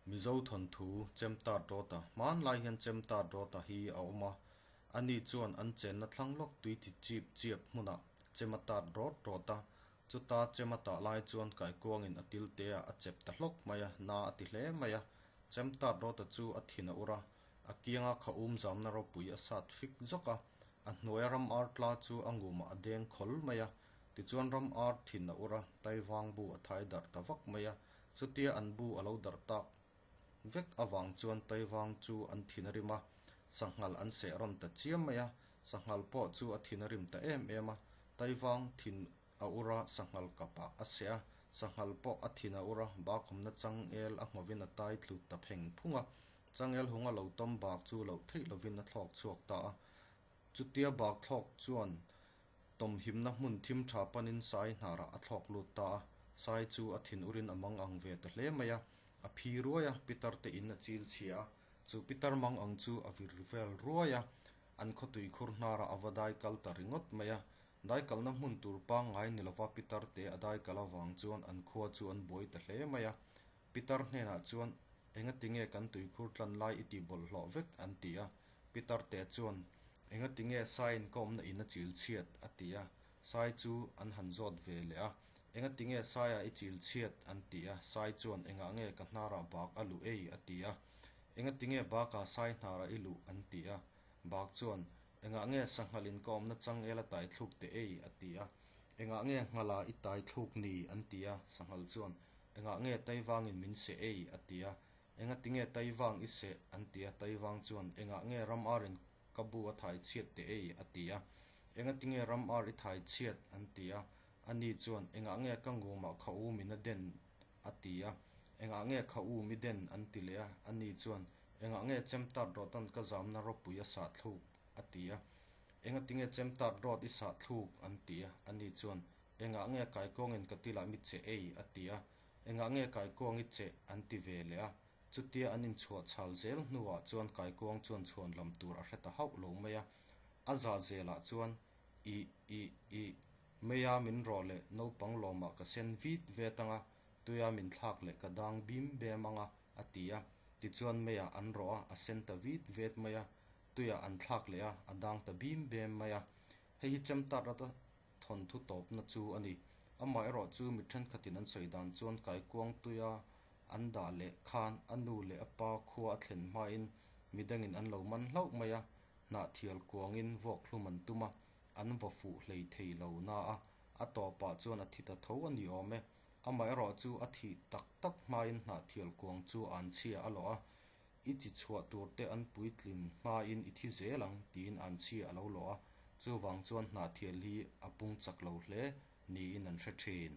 Mizo thawnthu Chemtat Rawta hmanlai hian Chemtat Rawta hi a awm a, ani chuan an chenna thlang lawk tui ti chip chiap hmunah chem a tat rawt rawt a, chuta chem a tah lai chuan kaikuangin a til te ah a chep ta hlawk mai a, na a ti hle mai a. Chemtat Rawta chu a thin a ur a, a kianga kha um zamna ropui a sat fik zawk a, a hnuaia ram ar tla chu a ngumah a deng khawl mai a, tichuan ram ar thin a ur a, Taivang bu a thai darh ta vak mai a, Chutia an bu a lo darh tak vek avang chuan Taivang chu an thin a rim a, sanghal an seh rawn ta chiam mai a, sanghal pawh chu a thin a rim ta em em a, Taivang thin a ur a, sanghal kapah a seh a, sanghal pawh a thin a ur a, bak awmna changel a nghovin a tai tlu ta pheng phung a, changel hunga lo tawm bak chu loh theih lovin a thlawk chhuak ta a, chutia bak thlawk chuan Tawmhimna hmun thim tha panin Sai hnarah a thlawk lut ta a, Sai chu a thin urin a mang ang ve ta hle mai a, a phi ruai a, Pitar te in a chil chhia a, chu Pitar mang ang chu a vir vel ruai a, an khawtui khur hnarah a va dai kal ta ringawt mai a, dai kalna hmun tur pangngai ni lova Pitar te a dai kal avang chuan an khua chu an buai ta hle mai a, Pitar hnenah chuan Engatinge kan tuikhur tlan lai i tih bawlhhlawh vek an ti a, Pitar te chuan, Engati nge Saiin ka awmna in a chil chhiat? a ti a. Sai chu an han zawt ve leh a. Engati nge Saia i chil chhiat? an ti a. Sai chuan, Engah nge ka hnarah bak a luh ei? a ti a. Engati nge bakah Sai hnarah i luh? an ti a. Bak chuan, Engah nge sanghalin ka awmna changel a tai thluk teh ei? a ti a. Engah nge nghala i tai thluk ni? an ti a. Sanghal chuan, Engah nge Taivangin min seh ei? a ti a. Engati nge Taivang i seh? an ti a, Taivang chuan, Engah nge ram arin ka bu a thai chhiat teh ei? a ti a. Engati nge ram ar i thai chhiat? an ti a. Ani chuan, Engah nge ka ngumah kha u min a den? a ti a. Engah nge kha u mi den? an ti leh a. Ani chuan, Engah nge chemtat rawtan ka zamna ropui a sah thluk? a ti a. Engati nge chemtat rawt i sah thluk? an ti a. Ani chuan, Engah nge kaikuangin ka tilah mi che ei? a ti a. Engah nge kaikuang i cheh an ti ve leh a, chutia an inchhuah chhal zel hnuah chuan kaikuang chuan chhuan lam tur a hre ta hauh lo mai a. A zah zelah chuan, Ih, ih, ih, meia min rawh leh naupang lawmah ka sen vit vet ang a, tuia min thlak leh ka dang bim bem ang a, a ti a. Tichuan meiah an rawh a, a sen ta vit vet mai a, tuiah an thlak leh a, a dang ta bim bem mai a. Hei hi chemtat rata thawnthu tawpna chu a ni. Amaherawh chu mi thenkhatin an sawi dan chuan kaikuang tuia an dah leh khan a nu leh a pa khua a thlen hmain midangin an lo man hlauh mai a, hnahthial kuangin vuak hlum an tum a, an va fuh hlei thei lo na a, a tawpah chuan a thi ta tho a ni awm e. Amaherawh chu a thih tak tak hmain hnahthial kuang chu an chhia a lawh a, I chi chhuah tur te an puitlin hmain i thi zel ang tiin an chhi a lo lawh a, chuvang chuan hnahthial hi a pung chak lo hle niin an hre thin.